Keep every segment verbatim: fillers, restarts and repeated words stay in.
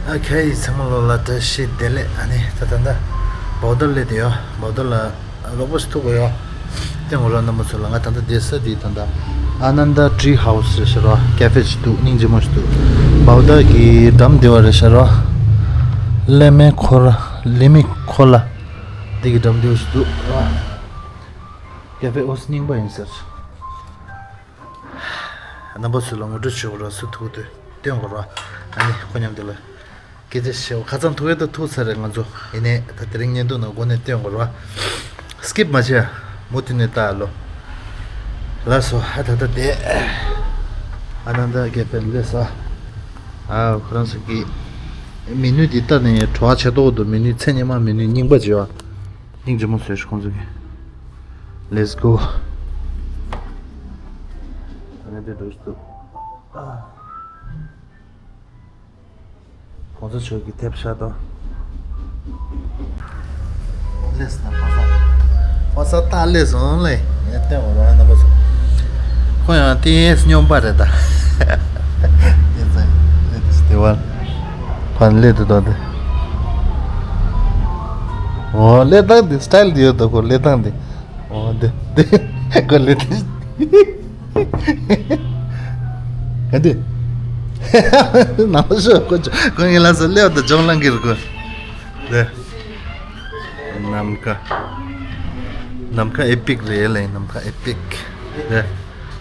ཨ་ཁེ། ཚང་མ་ལོ་ལ་བཀྲ་ཤིས་བདེ་ལེགས། ཨ་ནི་ད་ད་ད་བའུ་དར་སླེབས་དེ་ཡོད། བའུ་དར་ལ་རོགས་པ་ཞིག་ཐུག་གོ་ཡོད། དེ་ངོ་ར་རྣམ་པ་ཚོ་ལ་ང་ད་ད་བསྡད་ས་དེ་ད་ད་ཨ་ནན་ད་ཊི་རི་ཧའུ་སི་རེད་ཤག་རོ། ཀེ་ཕེ་ཞིག་འདུག་སྙིང་རྗེ་མོ་ཞིག་འདུག་བའུ་དར་གྱི་འགྲམ་དེ་བ་རེད་ཤག་རོ། ལེ་མེ་ཁོ་ལ་ལེ་མི་ཁོ་ལ་དེ་གི་འགྲམ་དེ་བ་ཞིག་འདུག་རོ། ཀེ་ཕེ་ཨོ་སི་རྙིང་པ་ཡིན་ཟེར། རྣམ་པ་ཚོ་ལ་ངོ་སྤྲོད་ཞུ་དགོས་ར། སུ་ཐུག་འདུག་སྟོན་དགོས་ར། ཨ་ནི་ཁོ་མཉམ་དུ་ལ་སྐད་ཆ་བཤད། ཁ་སང་ཐུག་ཡོད་ད། ཐུག་ཚར་རེད་ང་ཚོ། ཡིན་ནའི་ད་དེ་རིང་བརྙན་ཐུང་ནང་སྒོ་ནས་སྟོན་དགོས་ར། སི་ཀིབ་མ་བྱེད་ཨ། མུ་མཐུད་ནས་ལྟ་ཨ་ལོ། ལགས་སོ། ཨ་ད་ད་དེ་ཨ་ནན་ད་ཀེ་ཕེ་སླེབས་ས། ཨ་ཁོ་རང་ཚོ་གི་མེ་ནུ་འདི་ལྟ་ནས་བྲོ་བ་ཆེ་ཏོག་འདུག་མེ་ནུ་ཚེ་སྔོན་མ་མེ་ནུ་རྙིང་པ་བྱེད་བ། སྙིང་རྗེ་མོ་བཟོས་ཤག་ཁོང་ཚོ་གིས། Let's go. ཨ་ནི་དེ་འགྲོ་ཞིག་འདུག་ཁོང་ཚོ་ཆོས་ཀྱི་ཐེབས་ཤ་དང་། སླེབས་སོང་ཕ་ས། ཕ་ས་ད་སླེབས་སོང་ལེ། ངས་བསྟན་འོ་རང་རྣམ་པ་ཚོ། ཁོ་ཡང་ཏིས་སྨྱོན་པ་རེད་ད། ཡིན་ཙང་སླེབས་དུས་དེ་བ། ཕ་སླེབས་དུས་ད་དེ། འོ་སླེབས་སྟངས་དེ་སི་ཊལ་དེ་ཡོད་ད་ཁོ་སླེབས་སྟངས་དེ། འོ་དེ་དེ་ཁོ་སླེབས་དེ། ག་དེ། ནང་ཤོག་ཁོ་ཚོ་ཁོ་ངའི་ལ་སོ་སླེབས་ད་ཇོང་ལང་གི་རུ་ཁོ། དེ། ནམ་མཁའ། ནམ་མཁའ་ཨེ་པིག་རེད་ལེ། ནམ་མཁའ་ཨེ་པིག་དེ།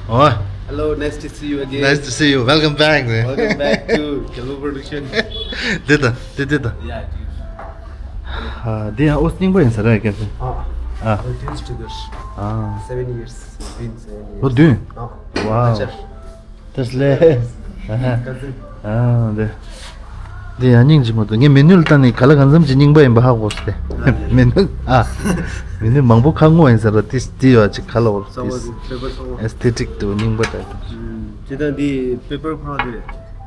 འོ། Hello, nice to see you again. Nice to see you. Welcome back, man. Welcome back to Kello Production. དེ་ད་དེ་དེ་ད། Yeah, dude. ཨ་དེ་ཡང་ཨོ་སི་རྙིང་པ་ཡིན་ས་རེད་ཀྱི། ཨ། ཨ། Reduced to this. ཨ། Seven years. Been seven years. ལོ་བདུན། ཨ། Wow. That's less. ཨ་དེ། དེ་ཡང་སྙིང་རྗེ་མོ་འདུག་ངས་མེ་ནུ་ལ་ལྟ་ནས་ག་ལ་གང་འཚམ་ཅིག་རྙིང་པ་ཡིན་པ་ཧ་གོ་སོང་སྟེ། མེ་ནུ་ཨ། མེ་ནུ་མང་པོ་ཁ་ངོ་ཡིན་ས་ར་ཏིས་ཏི་ཡོད་ཅིག་ག་ལ་བོར་ཏིས། ཨེ་སི་ཐེ་ཊིག་ཏུ་རྙིང་པ་ལྟ་དུས། ཅི་ད་འདི་པེ་པར་ཁོ་རང་དེ་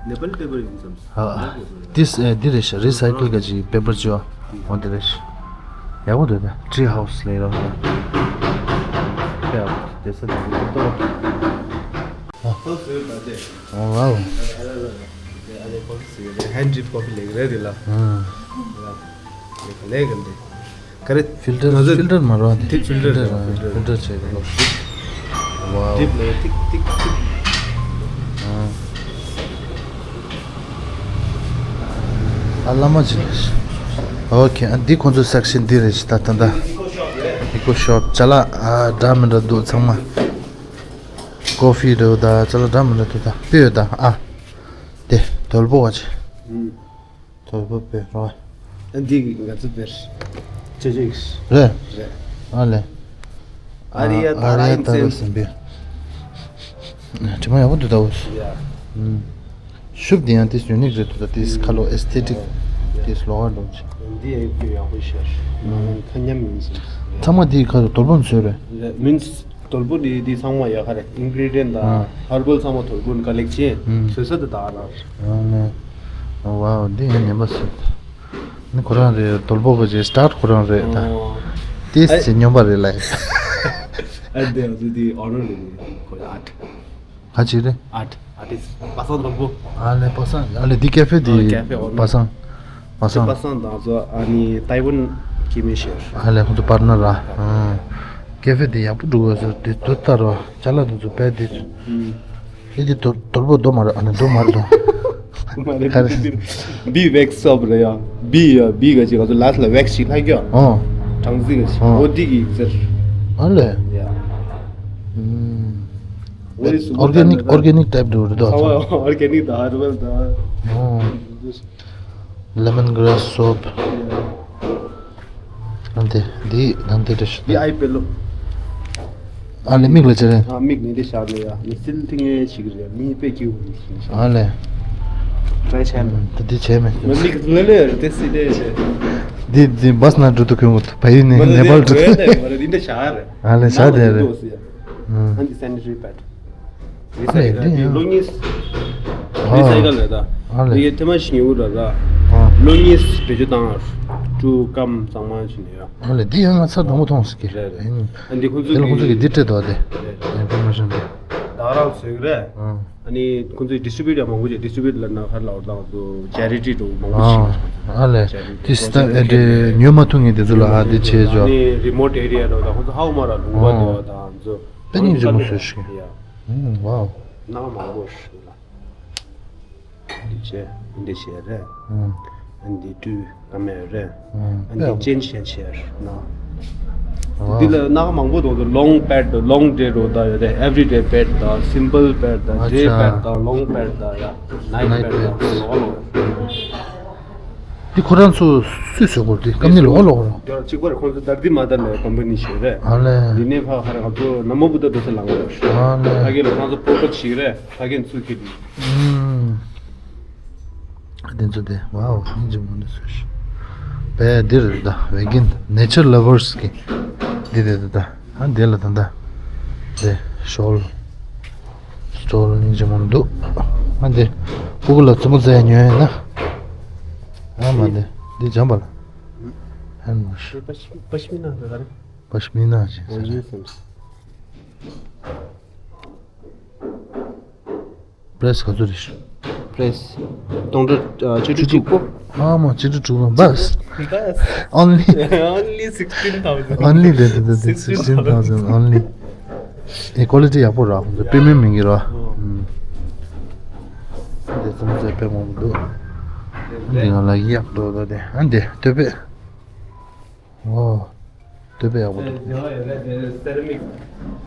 ནེ་པ་ལི་པེ་པར་ཡིན་བསམ། ཨ་ཨ། ཏིས་ཨེ་འདི་རེད་ཤག་རི་སའི་ཀལ་ག་ཅིག་པེ་པར་ཅིག་ཡོད། འོ་འདི་རེད་ཤག་ཡག་པོ་འདུག་ད་ཊི་རི་ཧའུ་སི་ལས་རོགས་ད། དཔེ་ཡག་པོ་འདུག་དེ་ས་དེ་འདི་ཏོག་ཨ། ཨོ་ཝའོ། ཧེན་ཌི་རིབ་ཀོ་ཕི་ལེགས་རེད་དེ་ལ། ཨ། ལེགས་གི་འདི། ག་རེ། ཕིལ་ཊར། ང་ཚོ་ཕིལ་ཊར་མ་རོ་འདི། ཕིལ་ཊར། ཕིལ་ཊར། ཕིལ་ཊར་བྱས་གི་ལོ། ཝའོ། ཌིབ་ལ་ཡོད་ཏིག་ཏིག་ཏིག་ཨ། ཨ་བླ་མ་ཅིག་ཨོ་ཁེ། ཨ་འདི་ཁོང་ཚོ་སེག་ཤན་འདི་རེད་ཤག་ད་ད་ད། ཨི་ཀོ་ཤོབ་ཅ་ལག་ཨ་འདྲ་མི་འདྲ་འདུག་ཚང་མ། ཀོ་ཕི་རེད་ད་ཅ་ལག་འདྲ་མི་འདྲ་འདུག་ད་དཔེ་ཡོད་ད་ཨ། དེ་དོལ་པོ་བ་ཅིག་དོལ་པོ་པེ་རོ། ཨ་འདི་གི་ང་ཚོ་པེར། ཅེ་ཅེ་གིས། རེད། རེད། ཨ་ལེ། ཨ་རི་ཡ་ཨ་ཏཱ་ར་ཨིན་སེན། ཨ་རི་ཡ་ཏཱ་ར་སེན་པེ། དྲི་མ་ཡག་པོ་འདུག་ད་འོ། ཡ། ཨུམ། ཤུབས་འདི་ཡང་ཏིས་ཡུ་ནིག་རེད་འདུག་ད་ཏིས་ཁ་ལོ་ཨེ་སི་ཐེ་ཊིག་ཡ། ཏིས་ལོ་ཨར་འདུག་ཅིག་འདི་ཡ་ཡག་པོ་ཤར། ཨུམ། ཐ་མཉམ་ཡིན་སོང་། ཚང་མ་འདི་ཁ་ལོ་དོལ་པོ་ཚོས་རེད། རེད། མིན་དོལ་པོ་འདི་འདི་ཚང་མ་ཡ་ཁ་རེད། ཨིན་གི་རི་ཌི་ཡན་ད་ཧར་བལ་ཚང་མ་དོལ་པོ་ནས་ཀ་ལེག་བྱས་བཟོས་ས་དེ་དག་ར། ཨ་ནི། ཝའོ། འདི་ཡང་ཉན་པ་སྲིད། ནི་ཁོ་རང་རེད། དོལ་པོ་གི་ཅིག་སི་ཊར་ཁོ་རང་རེད་ད། ཨོ། ཏིས་ཨ་ཅིག་སྨྱོན་པ་རེད་ལ། ཨ་འདི་ང་ཚོ་འདི་ཨོ་ནར་རེད་ཁོ་ཨར་ཊི། ག་ཅིག་རེད། ཨར་ཊི། ཨར་ཊིས་པ་སངས་དང་པོ། ཨ་ལེ་པ་སངས། ཨ་ལེ་འདི་ཀེ་ཕེ་འདི། ཨ་ཀེ་ཕེ་ཨོ་ནར། པ་སངས། པ་སངས། པ་སངས་དང་ཚོ་ཨ་ནི་ཏའེ་ཝན་གི་མི་ཤེར། ཨ་ལེ་ཁོང་ཚོ་པར་ནར་ར། ཨ། ཀེ་ཕེ་འདི་ཡག་པོ་འདུག་གོ་ཟེར་དེ་དུ་ལྟ་རོ། ཅ་ལག་དེ་ཚོ་དཔེ་དེ། ཨུམ། ཨེ་འདི་དོ་དོལ་པོ་རྡོ་མ་རེད། ཨ་ནི་རྡོ་མ་རེད་དོ། མ་རེད། ག་རེ། བི་ཝེག་སི་ཤོབ་རེད་ཡ། བི་ཡ་བི་ག་ཅིག་ག་ཚོད་ལ་ལ་ཝེག་སི་ཅིག་ལྷག་གྱོ། ཨོ། གྲང་རྩི་ག་ཅིག་ཨོ། འོ་འདི་གི་ཟེར། ཨ་ལེ། ཡ། ཨུམ། འོ་འདི་སུ་ཨོར་གེ་ནིག་ཨོར་གེ་ནིག་ཊའིབ་འདུག་རེད་དོ། ཨོར་གེ་ནིག་ད་ཧར་བལ་ད། ཨོ། ལེ་མོན་གྷ་ར་སི་སོབ། ཡ། ཨ་འདི་འདི་ཨ་འདི་རེད་ཤག་འདི་ཨའི་པེ་ལོ། ཨ་ལེ་མིག་ལ་ཅི་རེད། ཨ་མིག་ནི་འདི་ཤར་ནི་ཡ། ནི་སིལ་ཐིང་ངེ་ཞིག་རེད། མི་དཔེ་སྐྱིད་པོ་ཞིག་ཤར། ཨ་ལེ། ཊྲའི་བྱས་མེད། ད་འདི་བྱས་མེད། མི་མིག་ལ་ལེ་རེད་དེ་སི་དེ་རེད། འདི་འདི་བྷས་ན་འགྲོ་དུས་གོན་དགོས། བ་ཡིན་ནི་ནེ་པཱལ་འགྲོ། འདི་འདི་ཤར་རེད། ཨ་ལེ་ཤར་དེ་རེད། ཨ་འདི་སེ་ནི་ཊ་རི་པེཌ། རི་སའི་ཀལ་རེད། ལོ་གཉིས། ཨ། རི་སའི་ཀལ་རེད་ད། ཨ་ལེ། དེ་གའི་ཐེངས་མ་ཞིག་ཉོ་གི་རེད་ད། ཨ། ལོ་གཉིས་བེད་སྤྱོད་བཏང་། ཀྲུ་སྐམ་གཙང་མ་ཞིག་ནས་ཡོད། ཨ་ལེ་འདི་ཡང་ང་ཚར་དང་པོ་མཐོང་ཟེར་གི། རེད་རེད། ཨ་འདི་ཁོང་ཚོ་དེ་ལ་ཁོང་ཚོ་གི་འདི་སྤྲད་འདུག་དེ། རེད་རེད། ཨིན་ཕོར་མེ་ཤན་དེ། ད་རང་བཟོས་ཀྱི་རེད། ཨ་ནི་ཁོང་ཚོས་ཌི་སི་ཊི་རི་བིའུ་ཊི་ཡང་མང་པོ་བྱས། ཌི་སི་ཊི་རི་བིའུ་ཊི་ལབ་ན་ག་རེ་ལབ་དགོས་རེད། ད་ང་ཚོ་ཅེ་རི་ཊི་འདྲ་བོ་མང་པོ་ཨ་བྱེད་ཀྱི་རེད། ཨ་ལས། ཅེ་རི་ཊི་དེ་སི་ཊ་ཨེ་འདྲ་ཉོ་མ་ཐུབ་མཁན་དེ་ཚོ་ལ་ཨ་དེ་བྱས་ཆོག་ཨ་ནི་རི་མོ་ཊི་ཨེ་རི་ཡ་འདྲ་བོ་དང་ཁོང་ཚོ་ཧ་གོ་མ་ར་ལུང་པ་འདྲ་བོ་དང་ང་ཚོ་དཔེ་སྙིང་རྗེ་མོ་བཟོས་ཤག་ཡ། ཨུམ། ཝའོ། སྣ་ཁ་མང་པོ་ཞིག་ལ། འདི་བྱས། འདི་བྱས་རེད། ཨུམ། ཨ་འདི་སྤྲུལ་ཀ་མེ་ར་རེད། ཨུམ། ཨ་འདི་ཅན་ཤན་བྱས་རེད་ན། ཝའོ། འདི་ལ་སྣ་ཁ་མང་པོ་འདུག་ལོང་པེཌ་འདུག་ལོང་ཌེ་འདྲ་བོ་ད་ཡོད་རེད། ཨེ་བྷི་རི་ཌེ་པེཌ་དང་སིམ་པལ་པེཌ་དང་ཌེ་པེཌ་དང་ལོང་པེཌ་དང་ཡ་ནའིཊ་པེཌ་དང་ལོག་ལོག་འདི་ཁོ་རང་ཚོ་སུས་བཟོས་པ་རེད། དེ་ཀམ་ནི་ལོག་ལོག་རེད། ཡ་གཅིག་པ་རེད། ཁོང་ཚོ་དར་དི་མ་དར་ལ་ཀམ་པ་ནི་ཞིག་རེད། ཨ་ལས། འདི་ནས་ཕ་ཁ་རེད། ང་ཚོ་ན་མོ་བུ་ཏ་འགྲོ་ས་ལང་རེད། ཨ་ལས། ཕ་གི་ལ་ཁོང་ཚོ་པོ་ཊི་ཞིག་རེད། ཕ་གི་ཚུལ་གྱི་འདི། ཨུམ། དེ་ཚོ་དེ་ཝའོ་སྙིང་རྗེ་མོ་འདི་ཚོ་ཞིག་བས་འདིར་ད་ཝེ་གིན་ནེ་ཅར་ལ་བར་སི་གི་འདི་དེ་ད་ད་ཨ་འདི་ལ་ད་ད་དེ་ཤོལ་སྟོལ་སྙིང་རྗེ་མོ་འདུག་ཨ་འདི་ཕྲུ་གུ་ལ་བཙུན་མོ་བཙའ་ཉོས་ཡིན་ན་ཨ་མ་འདི་འདི་འཇམ་པ་ལ་ཧན་མོ་ཤི་པ་ཤི་པ་ཤི་མི་ན་ད་ག་རེ། པ་ཤི་མི་ན་ཞིག་ཟེར། པྲེ་སི་ག་ཚོད་རེད། པྲེ་སི་སྟོང་ཕྲག་ཨ་ཆིག་ཁྲི་དྲུག་པོ། ཨ་མ་ཆིག་ཁྲི་དྲུག་པོ་བས། Only. Only sixteen thousand. Only རེད་དེ་དེ་sixteen thousand only. ཨེ་ཀོ་ལི་ཊི་ཡག་པོ་རག་ཁོང་ཚོ་པི་རི་མི་ཡམ་ཡིན་གྱི་རེད་བ། ཨུམ། དེ་ཚོ་མ་ཟད་དཔེ་མང་པོ་འདུག་འདི་ང་ལ་ཡག་འགྲོ་འདུག་དེ་ཨ་འདི་ཐོད་པས། ཨོ། དེ་དཔེ་ཡག་པོ་འདུག་དེ་དེ་སེ་ར་མིག་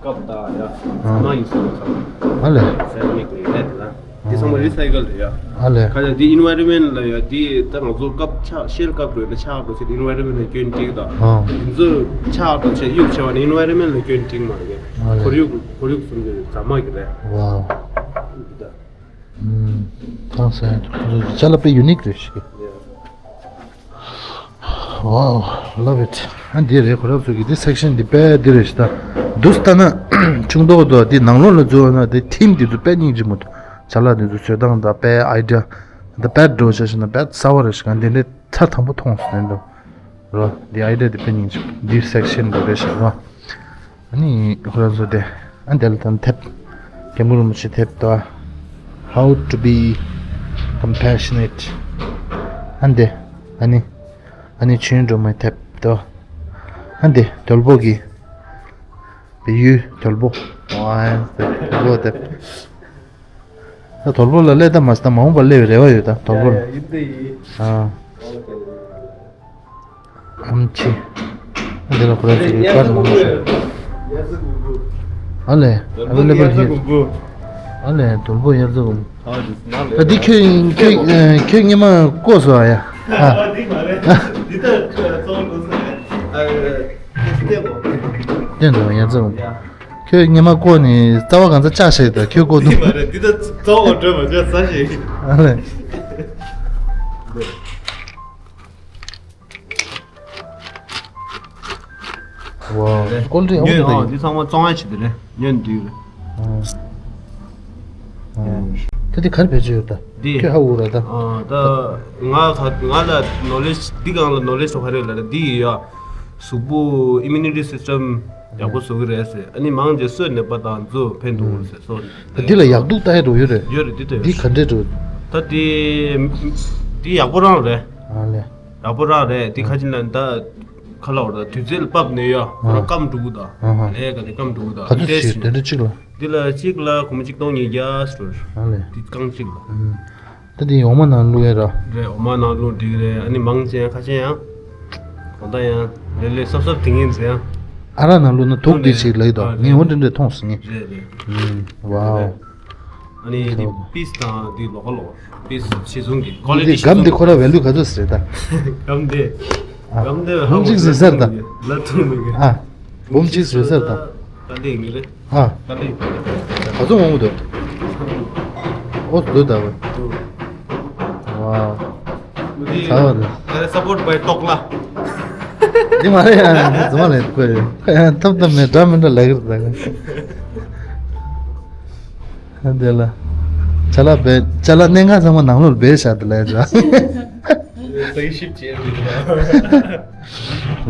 ཀབ་དང་ཡ། ཨ། ཚང་མ་ཡིན་སོང་ཚང་མ། ཨ་ལས། སེ་ར་མིག་ལས་རེད་དེ་ལ། འདི་ཚང་མ་རི་སའི་ཀལ་རེད་ཡ། ཨ་ལས། ཁ་ཅིག་འདི་ཨིན་ཝའི་རོན་མེན་ཊི་ལ་ཡ། འདི་ད་ང་ཚོ་ཀབ་ཆག་ཤེལ་ཀབ་རེད་ན་ཆག་འགྲོ་ཆེད་ཨིན་ཝའི་རོན་མེན་ཊི་ལ་སྐྱོན་འགྲིག་དང་། ཨ། འདི་ཚོ་ཆག་འགྲོ་ཆེད་གཡུག་ཆེ་བ་ནི་ཨིན་ཝའི་རོན་མེན་ཊི་ལ་སྐྱོན་འགྲིག་མ་རེད། ཨ་ལས། ཁོར་ཡུག་ཁོར་ཡུག་སུམ་ཅུ་རྫ་མ་གི་རེད། ཝའོ། འདི་ད། ཐང་སན་ཁོ་ཚོ་ཅ་ལག་དཔེ་ཡུ་ནིག་རེད་ཤག Wow, love it. ཨ་འདི་རེད། ཁོ་རང་ཚོ་གི་འདི་སེག་ཤན་འདི་དཔེ་འདི་རེད་ཤག་ད་འདུག་ལྟ་ན་ཆུང་མདོག་འདུག་འདི་ནང་ལོགས་ལ་འཛུལ་བ་ན་འདི་ཐིམ་འདི་ཚོ་དཔེ་སྙིང་རྗེ་མོ་འདུག་ཅ་ལག་འདི་ཚོ་བཟོ་སྟངས་དང་དཔེ་ཨའི་ཌི་ཡ་འདི་དཔེ་འགྲོ་བྱ་ཞིག་ན་དཔེ་གསར་བ་རེད་ཤག་འདི་འདྲའི་ཚར་དང་པོ་མཐོང་སོང་ནས་འདུག་རོ། འདི་ཨའི་ཌི་ཡ་འདི་དཔེ་སྙིང་རྗེ་མོ། འདི་སེག་ཤན་འདི་རེད་ཤག་རོ། ཨ་ནི་ཁོ་རང་ཚོ་དེ་ཨ་འདི་ལ་དང་དེབ་སྐྱབས་མགོན་རིན་པོ་ཆེ་དེབ་དོ། How to be compassionate. ཨ་འདི་ཨ་ནི་ཨ་ནི་ཆོས་སྒྲོན་མའི་དེབ་དོ། ཨ་འདི་དོལ་པོ་གི་བལ་ཡུལ་དོལ་པོ། ཨ་དོལ་པོ་དེབ། ད་དོལ་པོ་ལ་སླེབས་ད་མ་སི་ད་མ་འོངས་པ་སླེབས་པའི་རེ་བ་ཡོད་ད་དོལ་པོ་ལ། ཡིན་ད་ཡིན། ཨ། ཨམ་ཆི། འདི་ལ་ཁོ་རང་ཚོ་གི་ཀར་མང་པོ་ཞིག་ཨ་ལས། available here. ཨ་ལས། དོལ་པོ་དབྱར་རྩྭ་དགུན་འབུ། ད་འདི་ཁྱོད་ཁྱོད་ཁྱོད་སྔོན་མ་བརྐོས་སོང་ཨ་ཡ། ཨ། འདི་མ་རེད། འདི་ད་གཙོ་བོ་ཨ། བསྟན་འདུག་དབྱར་རྩྭ་དགུན་འབུ། ཁྱོད་སྔོན་མ་བརྐོས་ནས་རྩ་བ་གང་ཚ་བཅག་བྱས་ད་ཁྱོད་བརྐོས་འདུག་འདི་མ་རེད། འདི་ད་གཙོ་བོ་སྒྲོལ་མ་བཅག་ས་ཞིག་ཨ་ལས། ཝའོ། རེད། ཀོལ་ཌི་ཡག་པོ་ཉོས་འདུག་ཨང་། འདི་ཚང་མ་བཙོང་ཡ་ཆེད་དུ་རེད། ཉོས་འདུག་རེད། ཨང་། ཨང་། ད་འདི་ག་རེ་བེད་སྤྱོད་ཡོད་ད། འདི། ཁྱོད་ཧ་གོ་ར་ད། ཨང་། ད་ང་ག་ང་ལ་ནོ་ལེཇ་འདི་སྒང་ལ་ནོ་ལེཇ་ཚོ་ག་རེ་ལ་རེད། འདི་ཡོད་ཡ། གཟུགས་པོ་ཨི་མུ་ནི་ཊི་སིས་ཊམ་ཡག་པོ་བཟོ་གི་རེད་ཟེར། ཨ་ནི་མང་ཆེ་སོས་ནད་པ་དང་ཚོ་ཕན་ཐོགས་ཟེར་སོ། ད་འདི་ལ་ཡག་སྡུག་ལྟ་ཡ་འགྲོ་ཡོད་རེད། ཡོད་རེད། འདི་ལྟ་ཡོད། འདི་ག་འདྲས་འགྲོ། ད་འདི་འདི་ཡག་པོ་རང་རེད། ཨ་ལས། ཡག་པོ་རང་རེད། འདི་ཁ་ཅིག་ན་ད་ཁ་ལ་བར་ད་དུས་ཚོད་ལ་བབས་ནས་ཡ་ཁོ་རང་སྐམ་འགྲོ་གི་ད། ཨ་ཧ། ལས་ཀ་ནས་སྐམ་འགྲོ་གི་ད། ག་ཚོད་ཅིག་དེ་འདྲ་གཅིག་ལ། འདི་ལ་གཅིག་ལ་སྒོར་མོ་གཅིག་སྟོང་ཉིས་བརྒྱ་ཟེར། ཨ་ལས། འདི་རྐང་གཅིག་ལ། ཨུམ། ད་འདི་འོ་མ་ནང་བླུགས་ཡ་ར། རེད། འོ་མ་ནང་བླུགས་འགྲིག་རེད། ཨ་ནི་མང་ཆེ་ཁ་ཤས་ཡང་གོང་ད་ཡང་ལེ་ལེ་སོབ་སོབ་དེ་ངན་ཟེར་ཡང་། ཨ་རག་ནང་བླུགས་ན་དུག་འདི་ཞིག་ལབ་ཡོད་ད། ཨ་ངས་འོ་འདྲ་འདྲ་མཐོང་སོང་ངས། རེད་རེད། ཨུམ། ཝའོ། རེད། ཨ་ནི་འདི་པིས་དང་འདི་ལོ་ཀལ་ལོ་པིས་ཆེ་ཆུང་གི་ཀོ་ལི་ཊི་འདི་ཆེ་སྒམ་འདི་ཆུང་ཁོ་ར་ཝེ་ལུ་ག་ཚོད་ཟེར་ད། སྒམ་འདི། ཨ། སྒམ་འདི་ཧ་སྒོར་མོ་གཅིག་ཟེར་ས་རེད་ད། ལ་ཐུག་མི་གི། ཨ། སྒོར་མོ་གཅིག་ཟེར་ས་རེད་ད། ད་འདི་ཡིན་གི་རེད། ཨ། ད་འདི་ཡིན་གི་རེད། ག་ཚོད་འོང་གི་འདུག་ཨོ་འདུག་ད་བ། ཝའོ། འདི་ཚ་བ་འདུག་ད་རེ་སབ་པོར་ཊི་བའི་ཊོག་ལ། འདི་མ་རེད་ཡ། རྫུན་མ་ལས་ཁོས་ཡ་ཐབས་ཐབས་མེད་འདྲ་མི་འདྲ་ལབ་གི་རེད་ད། འདི་ལ། ཅ་ལག་སྦས། ཅ་ལག་གནད་འགག་ཚང་མ་ནང་ལོགས་སྦས་བཞག་འདི་ལ་ཡ།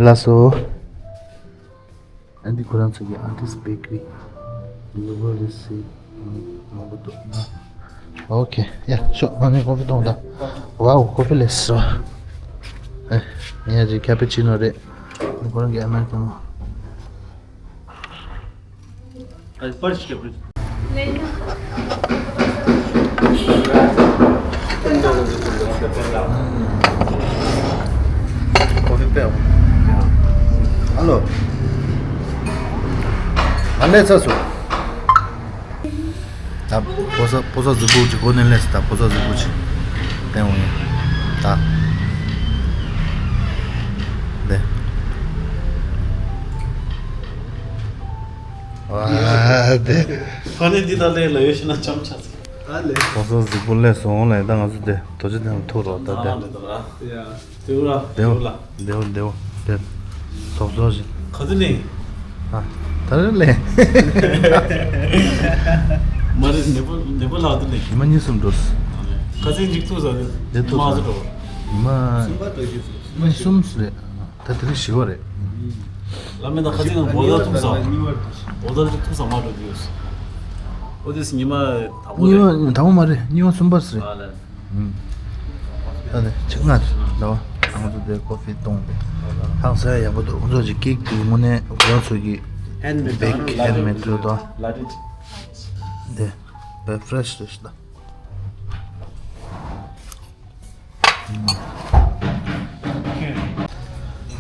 ལགས་སོ། ཨ་འདི་ཁོ་རང་ཚོ་གི་ཨར་ཊིས་སི་བེ་ཀ་རི། Deliver receipt. མང་པོ་འདུག་ཨོ་ཁེ། ཡ་ཤོག་ང་ནི་ཀོ་ཕི་གཏོང་དང་། ཝའོ་ཀོ་ཕི་ལེ་སོ། ཨེ། ངས་ཅིག་ཁ་པུ་ཅི་ནོ་རེད། ཁོ་རང་གི་ཨ་མེ་རི་ཀན་ནོ། ཨ་ལོ། ཨ་ནེ་ཚ་སུ། ད་ཕོ་གསར་ཕོ་གསར་གཟུགས་པོ་ཅིག་སྒོ་ནས་སླེབས་སོང་། ད་ཕོ་གསར་གཟུགས་པོ་ཅིག་བསྟན་འོང་ཡིན། ད་འདི་ཨ་དེ། ཕ་ནི་འདི་ད་ལས་ལ་ཡོད་ཤི་ན་འཆམ་ཆ་ཚེ། ཨ་ལས། ཕོ་གསར་གཟུགས་པོ་སླེབས་སོང་ལ། ད་ང་ཚོ་དེ་རྡོ་རྗེ་གདན་ཐུག་རོགས་ད་དེ། ཡ། དེའུ་ར། དེའུ། དེའུ་ལ། དེའུ་དེའུ་དེ། སོབ་སོབ་ཞིག་ཁ་ཚི་ལེན། ཨ། ད་རེ་ལེན། མ་རེད། ནེ་པོ་ནེ་པོ་ལག་ཏུ་ལེན། ཉི་མ་གཉིས་གསུམ་འགྲོ། ཁ་ཚི་འཇིག་ཐུག་ས་རེད། འདི་ཐུག་ས། མ་ཟ་འགྲོ། ཉི་མ། གསུམ་པ་འགྲོ་རྒྱུ། ཉི་མ་གསུམ་རེད། ད་དེ་རིང་བཞི་པ་རེད། ལ་མེ་ད་ཁ་ཚི་ང་བོ་ད་ཐུག་ས། བོ་ད་ཅིག་ཐུག་ས་མ་འགྲོ་རྒྱུ། ཨོ་དེ་སི་ཉི་མ་དང་པོ་རེད། གཉིས་པ་དང་པོ་མ་རེད། གཉིས་པ་གསུམ་པ་རེད། ཨ་ལེ། ཨུམ། ད་ནི་ཆིག་སྔ་ཟླ་བ་ང་ཚོ་དེ་ཀོ་ཕི་བཏུང་སྟེ་ཧང་སང་ཡག་པོ་འདུག་ཁོང་ཚོ་གི་ཀེག་དེ་དངོས་གནས་ཁོ་རང་ཚོ་གི་ཧེན་མེད་བེག་ཧེན་མེད་འགྲོ་དང་། དེ་བེ་ཕྲེ་ཤི་རེད་ཤི་ད།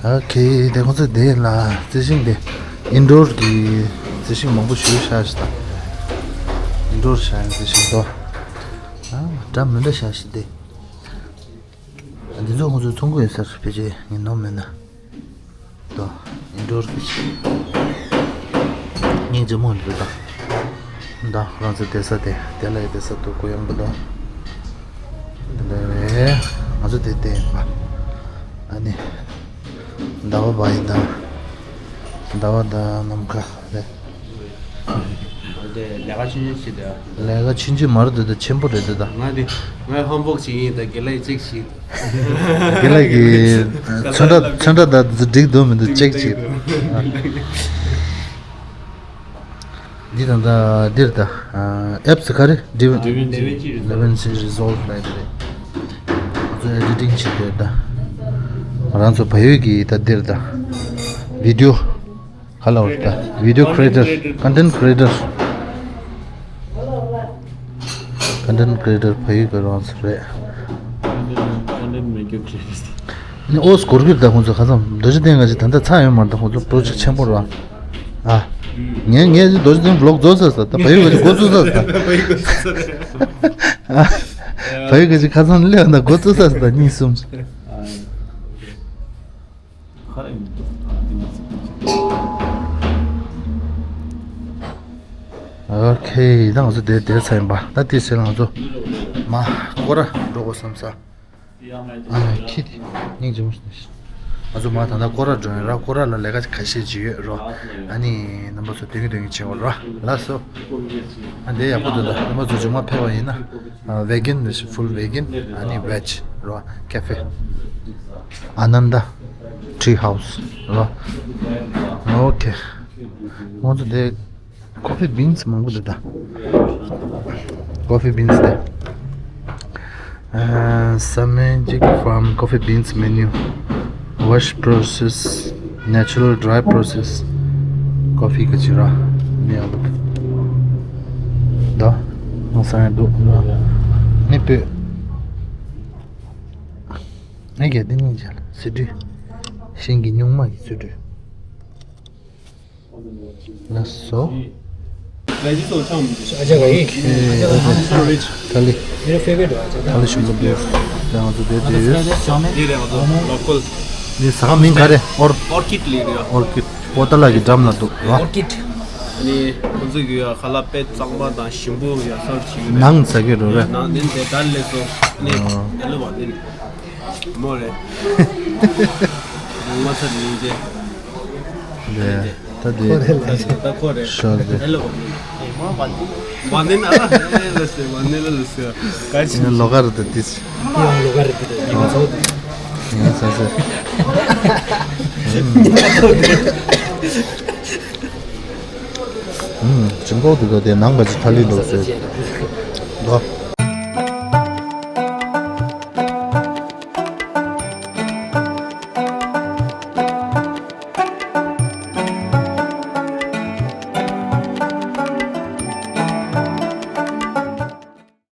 ཨོ་ཁེ། དེ་ཁོང་ཚོ་དེ་ལ་རྩི་ཤིང་དེ་ཨིན་ཌོར་གི་རྩི་ཤིང་མང་པོ་ཞིག་བཞག་ཤི་ད། ཨིན་ཌོར་བཞག་ཡང་རྩི་ཤིང་དོ། ཨ་འདྲ་མི་འདྲ་བཞག་ཤི་དེ། འདི་ཚོ་ཁོང་ཚོའི་ཚོང་ཁང་ཡོད་ས་རེད། ཕལ་ཆེར་ངས་ནོར་མེད་ན། དོ། ཨིན་ཌོར་གི་ཆེ། སྙིང་རྗེ་མོ་འདུག་ད། ད་ཁོ་རང་ཚོ་བསྡད་ས་དེ་དེ་ལ་བསྡད་ས་འདུག་གུ་ཡངས་པོ་འདུག་དེ་ལས་ང་ཚོ་དེ་བསྡད་ཡིན་པ། ཨ་ནི། ཟླ་བ་བ་ཡིན་ད། ཟླ་བ་ད་ནམ་མཁའ་རེད། དེ་ལས་ཀ་ཆུང་ཆུང་བྱེད་དེ། ལས་ཀ་ཆུང་ཆུང་མ་རེད་དེ། ད་ཆེན་པོ་རེད་དེ་ད། ང་དེ་ང་ཧོམ་ཝོག་བྱེད་ཡིན་ད། དགེ་ལགས་ཅིག་བྱེད། དགེ་ལགས་ཀྱི་ཚོན་ཁྲ་ཚོན་ཁྲ་ད་འགྲིག་འདུག་མི་འདུག་ཅེག་བྱེད། འདི་ད་ད་འདིར་ད་ཨེབ་སི་ག་རེ། ཌི་ཝིན་ཌི་ཝིན་ཅི་རི་སོལ་ཝི་ལབ་ཡ་དེ་རེད། ང་ཚོ་ཨེ་ཌི་ཊིང་བྱེད་དེ་ད། ང་རང་ཚོ་བལ་ཡུལ་གྱི་ད་འདིར་ད་བི་ཌི་ཡོ། ག་ལ་བར་ད། video creator, content creator, content creator བལ་ཡུལ་གྱི་རང་ཚོ་རེད། ནི་ཨོ་སྐོར་གྱི་ད་ཁོང་ཚོ་ཁ་སང་རྡོ་རྗེ་གདན་ག་ཅིག་ད་ལྟ་ཚར་ཡོད་མ་རེད། ད་ཁོང་ཚོ་པྲོ་ཇེག་ཆེན་པོ་རེད་བ། ཨ། ངས་ངས་ཅིག་རྡོ་རྗེ་གདན་བི་ལོག་རྫོགས་ཚར་ས། ད་བལ་ཡུལ་ག་ཅིག་འགོ་བཙུགས་ཚར་ས། ཨ། བལ་ཡུལ་ག་ཅིག་ཁ་སང་སླེབས་ན་འགོ་བཙུགས་ཚར་ས། ད་གཉིས་གསུམ། ཨོ་ཁེ། ད་ང་ཚོ་དེ་དེར་ཚར་ཡིན་པ། ད་དེ་ཕྱིར་ང་ཚོ་མ་སྐོར་ར་འགྲོ་དགོས་བསམ་ས། ཨ་ཁྱི་དེ་སྙིང་རྗེ་མོ་ཞིག་འདུག་ང་ཚོ་མ་ད་ལྟ་སྐོར་ར་འགྲོ་ཡིན་ར། སྐོར་ར་ལ་ལས་ཀ་ཁ་ཤས་ཅིག་ཡོད་རོ། ཨ་ནི་རྣམ་པ་ཚོ་སྟོན་གི་སྟོན་གི་བྱེད་དགོས་རོ། ལགས་སོ། ཨ་འདི་ཡག་པོ་འདུག་ད་རྣམ་པ་ཚོ་མཇུག་མ་ཕེབས་པ་ཡིན་ན། ཨ་བེ་གན་ནི་ཕུལ་བེ་གན། ཨ་ནི་བེཇ་རོ། ཁེ་ཧྥེ། ཨ་ནན་ད་ཊི་ཧའུ་སི་རོ། ཨོ་ཁེ། ང་ཚོ་དེ་ཀོ་ཕི་བིན་སི་མང་པོ་འདུག་ད། ཀོ་ཕི་བིན་སི་དེ། ཨ་ས་མན་ཅིག་ཕཱམ་ཀོ་ཕི་བིན་སི་མེ་ནིའུ། wash process, natural dry process coffee ག་ཅི་ར་ནི་ཡང་འདུག་ད་ང་ས་ཡང་འདུག་ནི་པོས་ཨེ་གེ་དེ་ནི་ཅལ་སི་ཏུ་ཤིང་གི་སྨྱུག་མ་གི་སི་ཏུ། ལགས་སོ། ཨ་ཅག་ག་ཡིན། ཨ་ཅག་ག་ཡིན། ཐ་ལི། ཐ་ལི་ཞིམ་པོ་འདུག་ད་ང་ཚོ་དེ་དེ་ཡོད། འདི་རེད་ང་ཚོ་ལོ་ཀལ། འདི་ཟ་ཁང་མིང་ག་རེ། ཨོར། ཨོར་ཀིད་ལབ་ཀྱི་ཡོད། ཨོར་ཀིད། པོ་ཏ་ལ་གི་འགྲམ་ལ་འདུག་རོ། ཨོར་ཀིད། ཨ་ནི་ཁོང་ཚོ་གི་ཡོད་ཁ་ལག་དཔེ་གཙང་མ་དང་ཞིམ་པོ་ཡོད་ས་ཅིག་ཡོད་རེད། ནང་ཟ་གི་རོ་རེད། ནང་ནས་དེ་ལྟར་སླེབས་སོང་། ཨ་ནི་ཨོ། དེ་ལ་བ་ནི་མོ་རེད། ངོ་མ་ཚ་ནི་ཅེ། ལེ། ད་དེ་ཁོ་རེད་ལ། ད་ཁོ་རེད། ཤོག་དེ། ཨེ་ལོ་བ་ནི་ན་ཨ་ཨེ་ལ་སེ་བ་ནི་ལ་ལ་སེ་ག་ཅི། ལོ་ག་རེད་ད་དེ་ཅི། ཡང་ལོ་ག་རེད་ད་ཉི་མ་ཚོ་དེ། ཉི་མ་ཚོ་ཚོ། ཉི་མ་ཚོ་དེ། ཨུམ། ཇིམ་ཀོག་དེ་ཚོ་དེ་ནང་ག་ཅིག་ཐ་ལི་འདུག་ཟེར། འདུག